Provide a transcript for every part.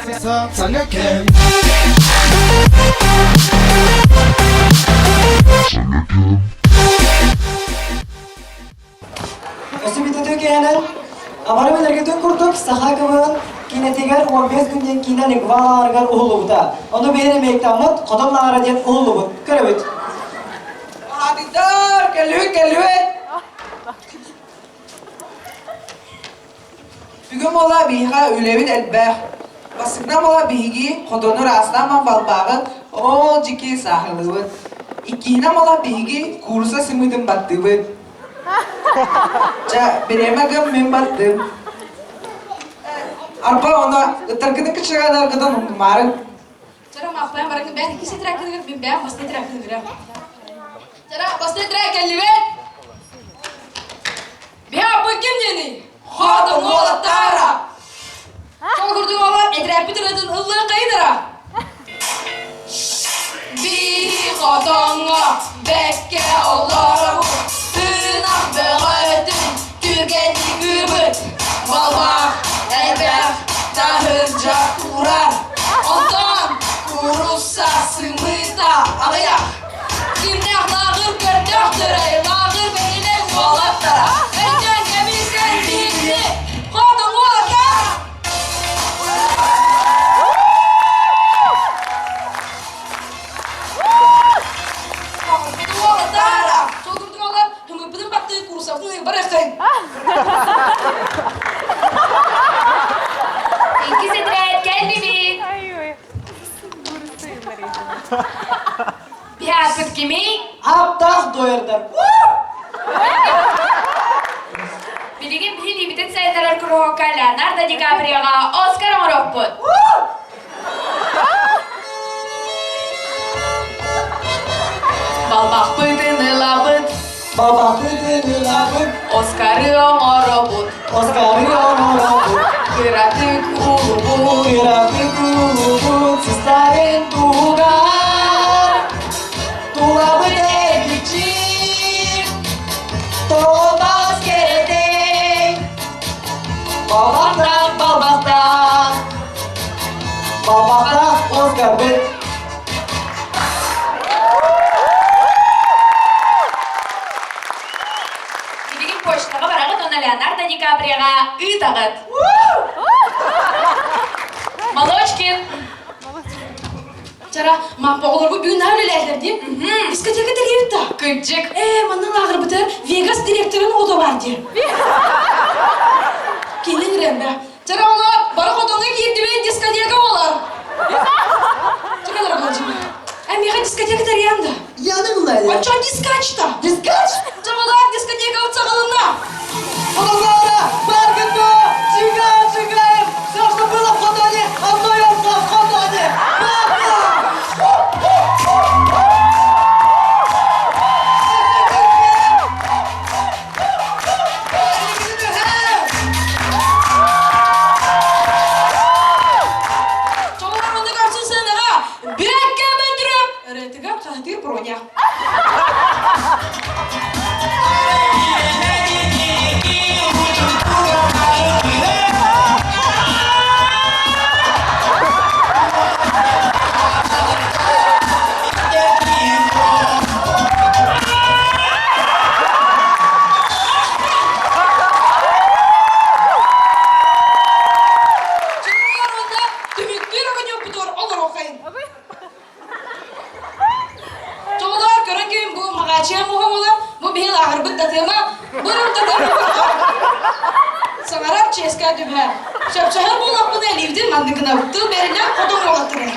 Саҥа кэм. Өссө бүтүтүү киһинэн абары билэргитин курдук саха кыбыын киинэтигэр 15 күн диэн киинэ Лингва лааҕырыгар уһуллубута. Ону биһиги эмиэктаммыт Хотон лааҕыра диэн уһуллубут. Көрөбүт. Аатыктар, кэллибит, кэллибит! Бүгүн буола биһиэхэ үлэбит элбэх. Бастакынан буола биһиги хотону ыраастаан балбааҕын ол дьики сааһылыыбыт. Иккиһинэн буола биһиги куурусса сымыытын баттыыбыт. Чэ, бириэмэ гым мин бардым. Арба ону ыттаргытын кыччыгадаргытын умнумаарыҥ. Чара мааппайан баран бээн иккис этэрээккитигэр мин бээн бастакы этэрээккитигэр. Чара бастакы этэрээк кэллибит. Биһи аппыт ким диэний? Хотун уолаттара. Сол курдук оҕолор этэрээппит ырыатын ыллыаххайын Биһи хотоҥҥо бэккэ олоробут, тыынах бөҕөтүн түргэнник ыыбыт, балбаах элбэх таһырдьа турар, онтон куурусса сымыыта аҕыйах. Кимнээх лааҕыр көрдөөхтөрөй, лааҕыр бэһилэй уолаттара, өйдөөн кэбисэн биһигини, хотун уолаттар! Иккис этэрээт кэллибит. Биһааппыт кимий? Аптаах дуойардар. Билигин биһи илиибитин сайыннарар куруһуокка Леонардо Ди Каприоҕа Оскар оҥоруохпут. Балбахпытын ылабыт, Балбахпытын ылабыт, Оскары оҥоробут, Оскары оҥоробут, кыратык улубут, кыратык улубут, сыстарын туһугар, тулабыт эргиччи, Тоҕус кэрэтей, балбахтаах, балбахтаах, балбахтаах Оскарбыт. Билигин почтаҕа бараҕыт уонна Леонардо Ди Каприоҕа ыытаҕыт. Молочкин! Чара, маппа оҕолорбут бүгүн наһаа үлэлээтилэр дии. Дискотека тэрийэбит да. Кырдьык. Ээ, манна лааҕырбытыгар Вегас директорын оҕото баар дии. Кини ыҥырыам Чара, ону бары хотоҥҥо киирдибит, дискотека буолар. Чекалар Владимир. Э, миэхэ дискотека тэрийэн да. Яны булайда. Оччо дискач-то. Дискач? Чаҕылаах дискотека саҕаланна. Хотоннора, баргыту, чигаем, чигаем, все, что было в хотоне, остается в хотоне. Папа! Чоҕулар маннык көрсүн сыанаҕа Бэккэ Бөтүрүөп ырыатыгар хаһытыыр броня. Чугуйар уонна түмүктүүр огонёкпутугар олоруохайын. Чоҕулар көрөн кэлин бу маҕаачыйа муһа буолар, бу биһи лааҕырбыт татыама, бу татыама саҥарар чиэскэ түбэһэр. Сөпсөһөр буоллахпына илиибитин маннык гынабыт. Тыл бэринэн хотон уолаттара.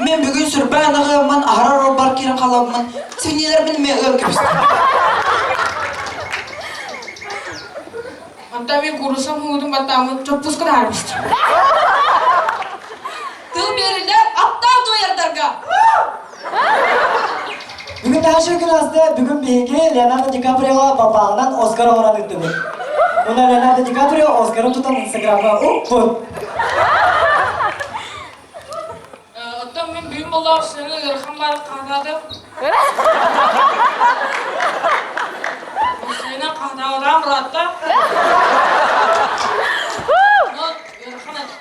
Мен бүгүн сүрбээн аҕыаммын аһарар орбар киирэн халаммын, свиньилэрбин эмиэ ыан кэбистим. Онтон мин куурусам муҥутун баттааммын чоппуска таһаарбыстым. Тыл биэриллэр аттаах дуойардарга! Бүгүн таһашы күн аста бүгүн биһиги Леонардо Ди Каприо балбааҕынан Оскар оҥорон ыыттыбыт. Уонна Леонардо Ди Каприо Оскарын тутан Инстаграмҥа укпут. Оттон мин бүгүн боллоох сыҥы ыарахан баар хаһытаатым. Сыҥынан хаһытаабатаҕым ыраатта. Но ыарахан этэ.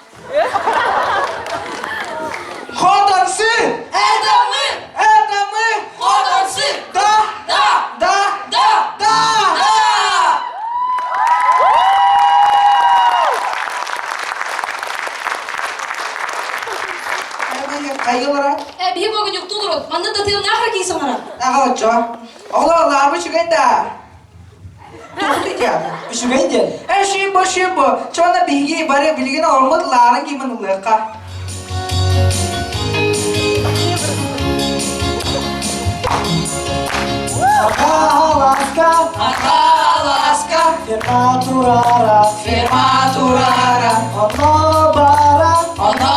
хайыылара? Э, биһи богуньуктуу турут. Манна да тыыннаах эрэ киһи саҥарар. Аҕа оччо. Оҕолор лаарбы үчүгэй да. Тугу диэн? Үчүгэй диэн. Э, шимбо, шимбо. Чона биһиги бары билигин ормут лаарын кимин ылыахха. Ака-аласка, Ака-аласка, ферма турара, ферма турара, онно бара, оно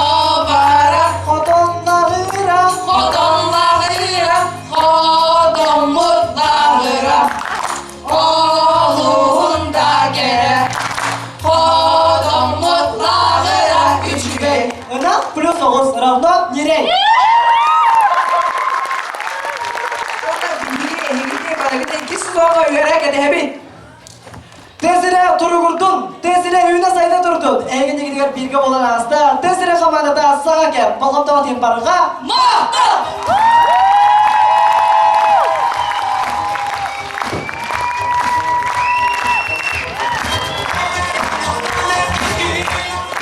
бара, хотоннаҕыра, хотонлаҕыра, хотоммут лаҕыра, олуһун да кэрэ, хотоммут лаҕыра үчүгэй. Ынах плюс оҕус равно ньирэй. Биһиги эһигини барыгыт иккис сезоҥҥа үөрэ кэтэһэбит. Тез эрэ туругурдун, тез эрэ үүнэ-сайда турдун. Эһигинигитигэр бииргэ буолан ааста. Тез эрэ хамаандата саҥа кэм. Болҕомтоҕо тиин барҕа. Махтал!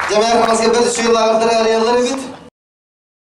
Дьэ, мэр хамаска бэрт үчүгэй лааҕырдары арыйаллар эбит.